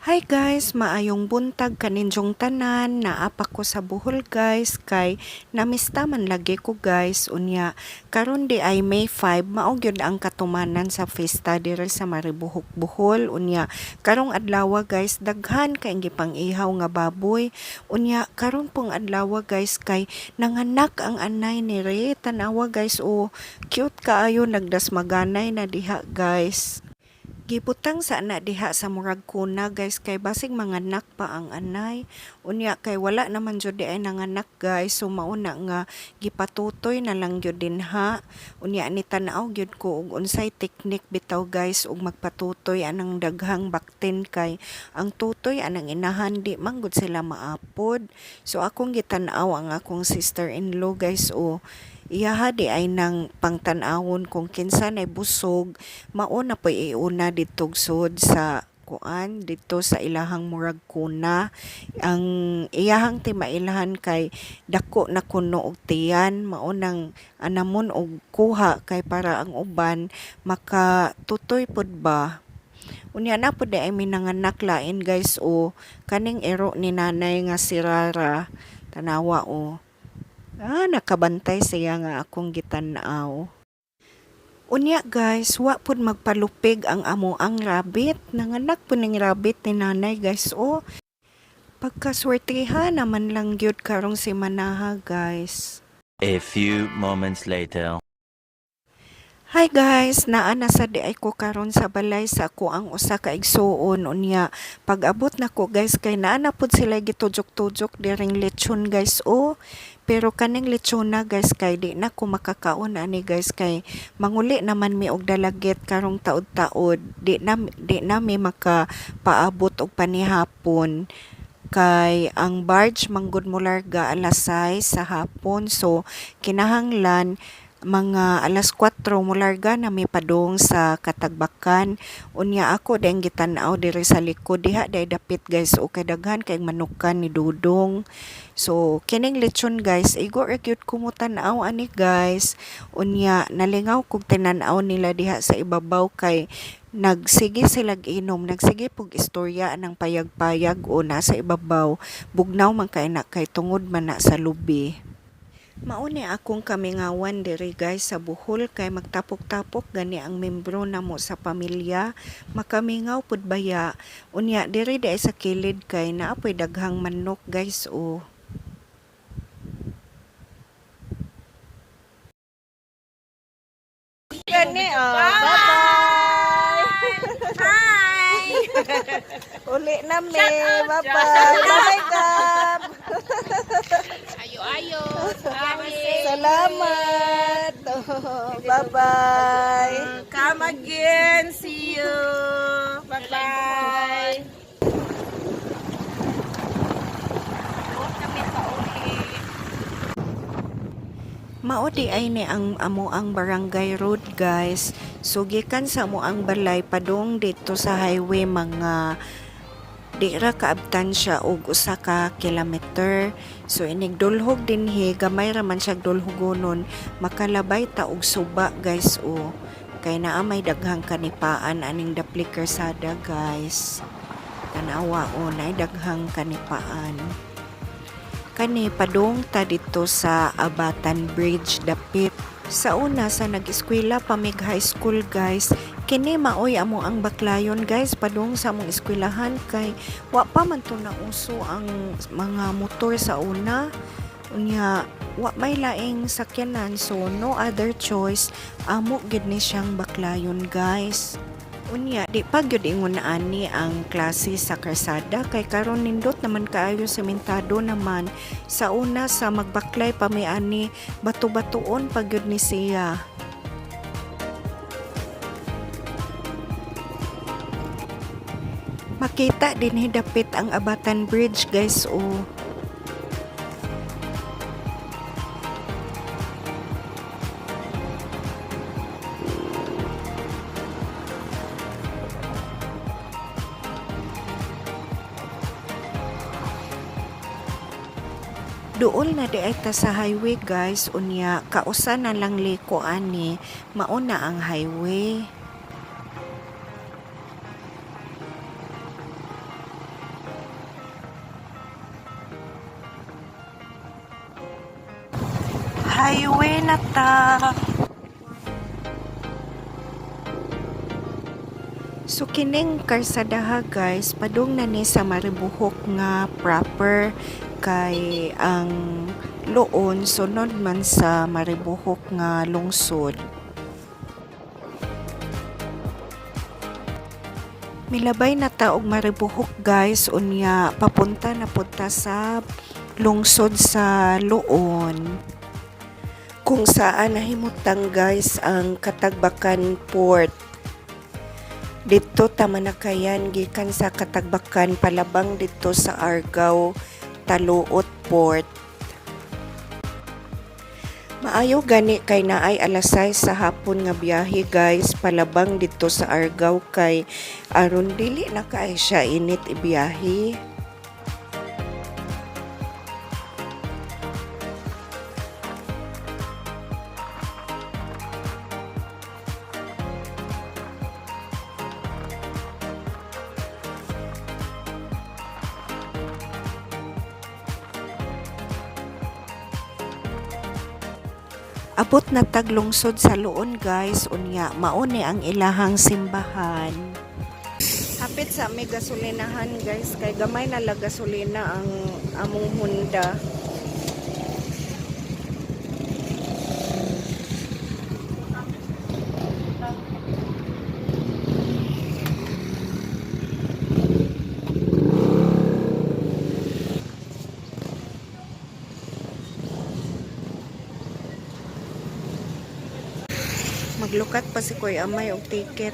Hi guys, maayong buntag kaninyong tanan. Naa pa ko sa Bohol, guys, kay namista man lagi ko, guys. Unya karon di ay May 5, mao gyud ang katumanan sa fiesta diri sa Maribojoc, Bohol. Unya karong adlaw, guys, daghan kay gipang-ihaw nga baboy. Unya karon pong adlaw, guys, kay nanganak ang anay ni Ray. Tanawa, guys, oh, cute kaayo, nagdasmaganay na diha, guys. Gibutang sa ana diha sa murag kuna, guys, kay basig manganak pa ang anay. Unya kay wala naman jud di ay nanganak, guys, so mao na nga gipatutoy na lang gyud dinha. Unya ni tan-aw gyud ko og unsay teknik bitaw, guys, og magpatutoy anang daghang baktin, kay ang tutoy anang inahan di man gud sila maapod. So akong gitan-aw ang akong sister-in-law, guys, o iyaha di ay nang pangtan-awon kung kinsa nay busog, mao na po'y iuna didtog sud sa kuan didto sa ilahang murag kuna. Ang iyahang timailhan kay dako na kuno og tiyan, mao nang anamon og kuha kay para ang uban makatutoy pod ba. Unya na pod di ay minanganak lain, guys, o kaning iro ni nanay nga si Rara. Tanawa o, nakabantay siya nga akong gitan-aw. Unya guys, wa pud magpalupig ang amo ang rabbit. Nanganak pud ning rabbit ni nanay, guys, oh. Pagkaswerteha naman lang gyud karong semanaha, guys. A few moments later. Hi guys, naa na sa di ay ko karon sa balay sa ako ang usa ka igsuon. Unya pag-abot nako, guys, kay naa na pud sila gitujok-tujok diring lechon, guys, oh. Pero kaning lechona, guys, kay di na ko makakaon ani, guys, kay manguli naman mi og Dalaguete karong taod-taod. Di na mi makapaabot og panihapon kay ang barge manggod molarga alas 6 sa hapon, so kinahanglan mga alas 4 molarga na mi padung sa Katagbakan. Unya ako dayong gitan-aw diri sa likod diha day dapit, guys, o kay daghan kay manukan ni Dudong. So kining lechon, guys, igo ra gyud ko mo tan-aw ani, guys. Unya nalingaw kog tinan-aw nila diha sa ibabaw kay nagsige silag inom, nagsige pug istorya anang payag-payag o nasa ibabaw. Bugnaw man kay na kay tungod man na sa lubi. Mao ni akong kamingawan diri, guys, sa Bohol kay magtapok-tapok gani ang membro namo sa pamilya, makamingaw pud baya. Unya diri di ay sa kilid kay naa poy daghang manok, guys, oh. Gani, oh. Bye-bye! Hi! Uli na mi. Bye-bye. Bye-bye, Gab. Ayo-ayo. Salamat. Bye-bye. Come again. See you. Bye-bye. Kami pa uli. Mao di ay ni ang amo ang barangay road, guys. So gikan sa amo ang balay padung dito sa highway, mga di ra kaabtan siya og usa ka kilometer. So inig dulhog dinhi, gamay ra man siya dulhogonon, makalabay ta og suba, guys, o. Kay naa may daghang kanipaan aning dapli karsada, guys. Tanawa o, naay daghang kanipaan. Kani padung ta dito sa Abatan Bridge dapit. Sa una sa nag-eskwela pa mig high school, guys, kini maoy amo ang baklayon, guys, padung sa among eskwelahan kay wa pa man to nauso ang mga motor sa una. Unya wa may laing sakyanan, so no other choice, amo gid ni siyang baklayon, guys. Unya di pa gyud ingon ani ang klase sa karsada kay karon nindot naman kaayo, sementado naman. Sa una sa magbaklay pa mi ani, bato-batoon pa gyud ni siya. Makita dinhi dapit ang Abatan Bridge, guys, oh. Duol na di ay ta sa highway, guys, unya kausa na lang liko ani, mao na ang highway. Highway na ta. So kining karsadaha, guys, padung na ni sa Maribojoc nga proper kay ang Loon sunod man sa Maribojoc nga lungsod. Milabay na ta og Maribojoc, guys, unya papunta na pud ta sa lungsod sa Loon kung saan nahimutang, guys, ang Catagbacan Port. Didto ta manakayan gikan sa Catagbacan palabang didto sa Argao Taluot Port. Maayo gani kay naay alas 6 sa hapon nga biyahe, guys, palabang didto sa Argao kay aron dili na kay siya init ibiyahe. Abot na tag lungsod sa Loon, guys, unya mao ni ang ilahang simbahan. Hapit sa may gasolinahan, guys, kay gamay na lang gasolina ang among Honda. Maglukat pa si Kuya Amay og ticket.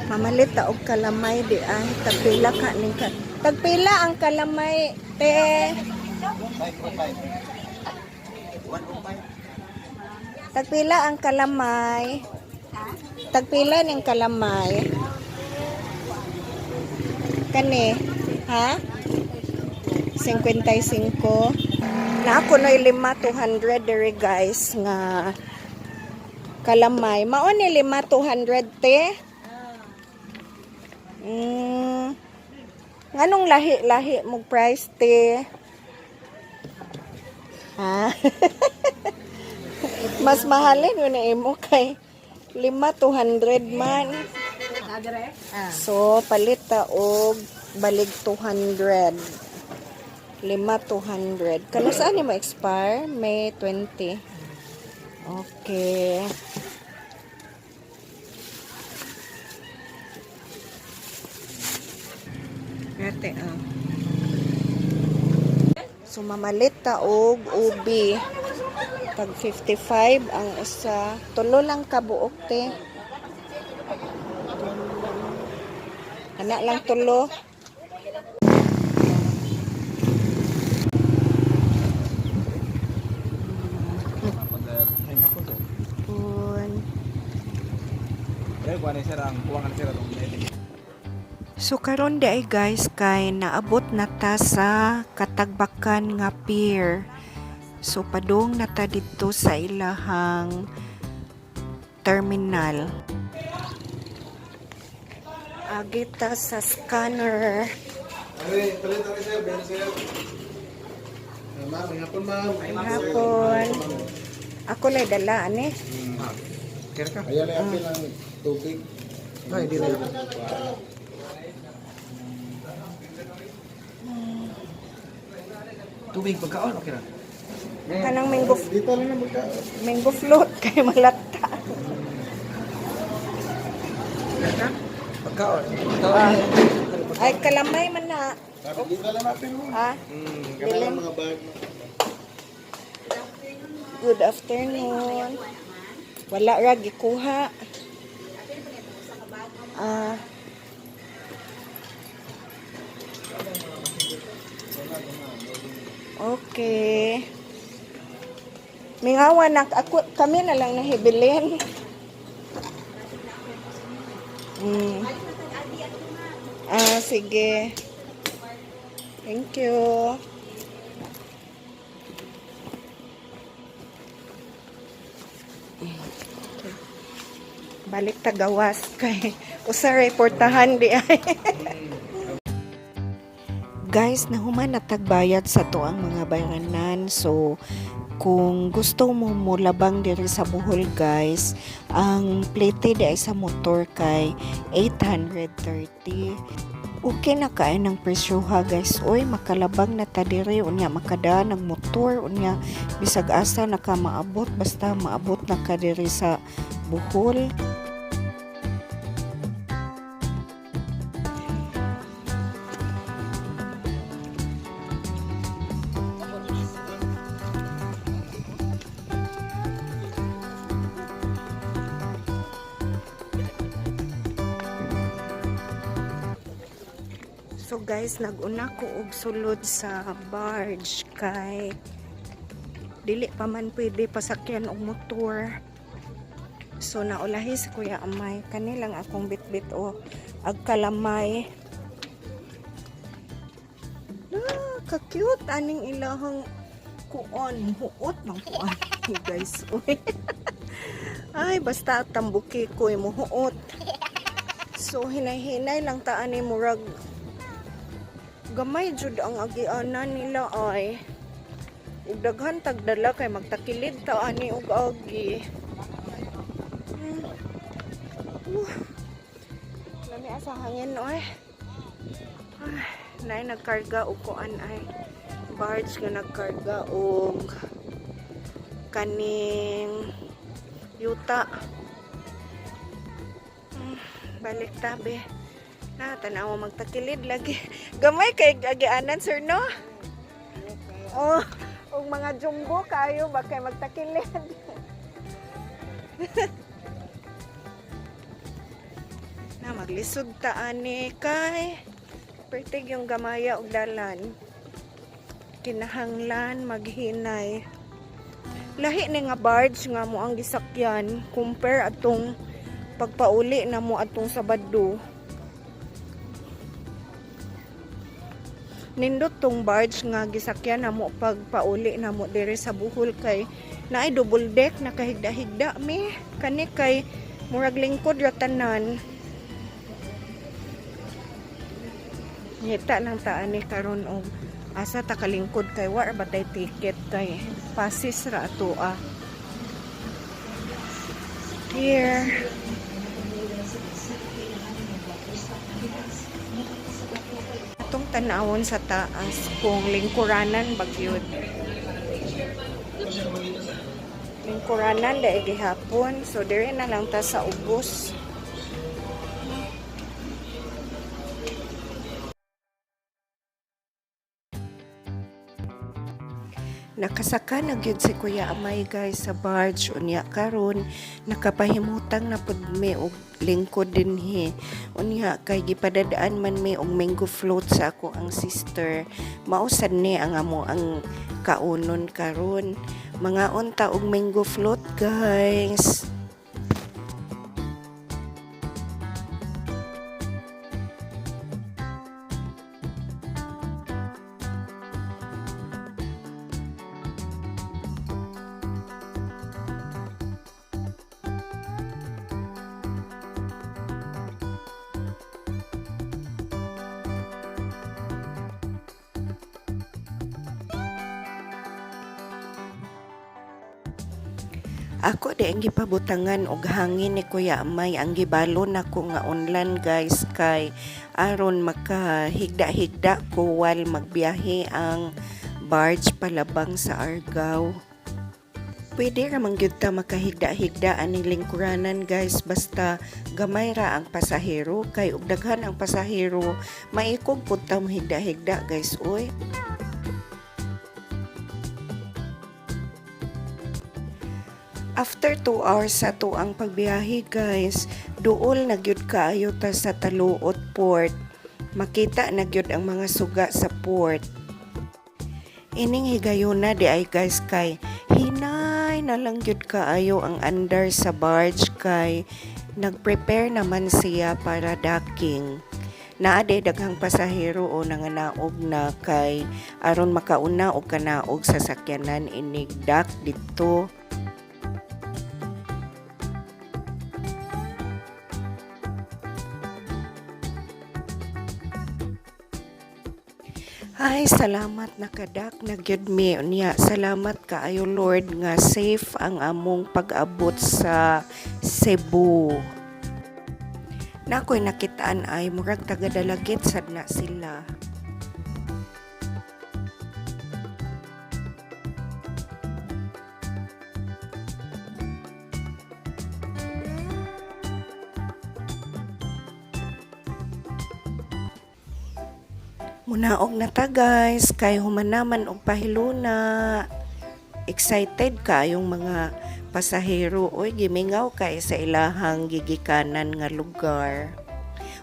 Mamalit ta og kalamay di ay tagpila ka ning ka. Tagpila ang kalamay, te. Tagpila ang kalamay. Tagpila ning kalamay. Kani, ha? 55. Na ako no'y lima 200 diri, guys, nga kalamay. Mao ni lima 200, te. Nganong lahi-lahi mo price, te? Ha? Mas mahalin yun na imo kay lima 200 man. So, palit ta og balig 200. Lima 200. Kano saan ni mo expire? May 20. Okay. Ate, ah. So, mamalit ta og ubi. Tag 55 ang usa. Tulo lang ka buok, te. Ana lang tulo. Pun. Pero kuha na sir ang kuha na sir atong. So karon di ay, guys, kay naabot na ta sa Catagbacan nga pier. So padung na ta didto sa ilahang terminal. Agi ta sa scanner. Ay, palit na sir, ben sir. Ma'am, hapon, ma'am. Hapon. Ako lay dala ani. Kira ka. Ayan ay apil ang tubig. Ay, di lang. Tubig pagkaon, okay ra. Kanang mango Dito lang na magkaon. Mango float kay malata. Pagkaon. Ah. Ay, kalamay man na. Dito lang natin mo. Ah, Kanang mga bag. Good afternoon. Wala ra gikuha. Ah. Okay. Mingawa na ako, kami na lang nahibilin. Ah, sige. Thank you. Balik tagawas kay usa reportahan di ay. Guys, nahuman na tagbayad sa to ang mga bayranan. So, kung gusto mo molabang diri sa Bohol, guys, ang plate di ay sa motor kay 830. Okay na kaay ng presyo ha, guys. Oy, makalabang na ta diri, unya makada ng motor, unya bisag asa na ka maabot, basta maabot na ka diri sa Bohol. So guys, naguna ko og sulod sa barge kay dili pa man pwede pasakyan og motor. So naulahi si Kuya Amay, kanilang akong bitbit o ag kalamay. Ah, ka-cute aning ilahang kuon, huot ng kuon guys. Uy. Ay, basta tambuki ko mo huot. So hinay-hinay lang ta ani, murag gamay jud ang agianan nila ay. Ug daghan tagdala kay magtakilid ta ani og agi. Lami sa hangin oy. Ay, naay nagkarga og kuan ay. Barge nga nagkarga og kaning yuta. Balik tabi. Na, tanawa magtakilid lagi. Gamay kay agianan, sir, no? Oh, og mga jumbo kayo ba kay magtakilid. Na maglisod ta ani kay pertig yung gamaya og dalan. Kinahanglan maghinay. Lahi ni nga barge nga mo ang gisakyan compare atong pagpauli na mo atong Sabado. Nindot tong barge nga gisakyan na mo pagpauli na mo diri sa Bohol kay naay double deck, nakahigda-higda mi. Kani kay murag lingkod ra tanan. Ngita lang ta ani karon og asa ta kalingkod kay wa ra ba tay ticket kay passes ra ato ah. Here. Atong tanawon sa taas kung lingkuranan bagyod. Lingkuranan dai gihapon. So diri na lang ta sa ubos. Nakasaka na gyud si Kuya Amay, guys, sa barge, unya karon nakapahimutang na pud mi og lingkod dinhi. Unya kay gipadadaan man mi og mango float sa ako ang sister. Mao sad ni ang amo ang kaunon karon. Mga unta og mango float, guys. Ako di ang gipabutangan og hangin ni Kuya Amay ang gibalon nako nga unlan, guys, kay aron makahigda-higda ko while magbiyahe ang barge palabang sa Argao. Pwede ra man gyud ta makahigda-higda aning lingkuranan, guys, basta gamay ra ang pasahero kay og daghan ang pasahero maikog pud ta mohigda-higda, guys, oy. After 2 hours sa to ang pagbiyahe, guys, duol na gyud kaayo ta sa Taluot Port. Makita na gyud ang mga suga sa port. Ining higayuna di ay, guys, kay hinay na lang gyud kaayo ang andar sa barge kay nagprepare naman siya para docking. Naa day daghang pasahero o nanganaog na kay aron makauna og kanaog sa sakyanan inig dock didto. Ay, salamat nakadak na gyud mi. Unya, salamat kaayo, Lord, nga safe ang among pag-abot sa Cebu. Nakoy nakitaan ay murag taga Dalagit sad na sila. Munaog na ta, guys, kay humanaman og pahiluna. Excited kaayong mga pasahero, oy, gimingaw kay sa ilahang gigikanan nga lugar.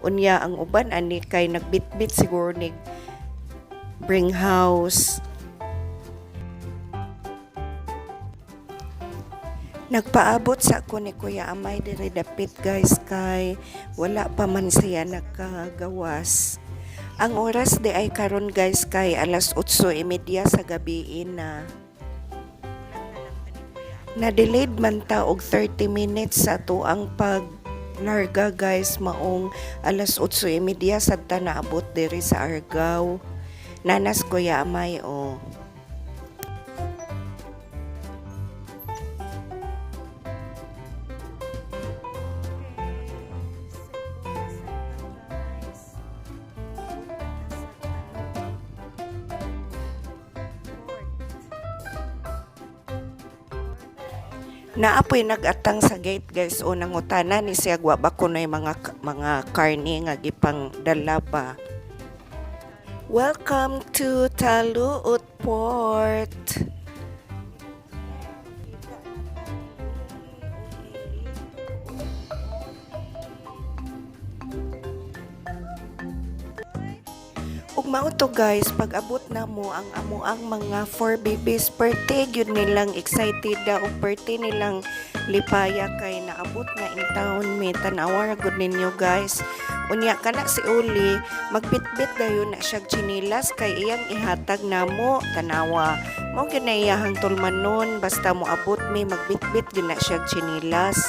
Unya ang uban ani kay nagbitbit siguro nig bring house. Nagpaabot sa ako ni Kuya Amay diri dapit, guys, kay wala pa man siya nakagawas. Ang oras di ay karon, guys, kay alas 8:30 sa gabi na. Na-delayed man ta og 30 minutes sa atuang pag larga, guys, maong alas 8:30 sad ta naabot diri sa Argao. Nanas Kuya Amay oh. Naapoy nag-atang sa gate, guys, o nangutana ni siya wa ba kunoy mga karne nga gipang dala ba. Welcome to Taluot Port. Ug mao to, guys, pag abot na mo ang amo ang mga four babies, perte gyud nilang excited da ug perte nilang lipaya kay naabot na in town mi. Tan-awa ra gud ninyo, guys. Unya kana si Uli magbitbit dayon na siya tsinilas kay iyang ihatag namo. Tanawa mo gyud na iyahang tulmanon, basta moabot mi magbitbit gyud na siya tsinilas.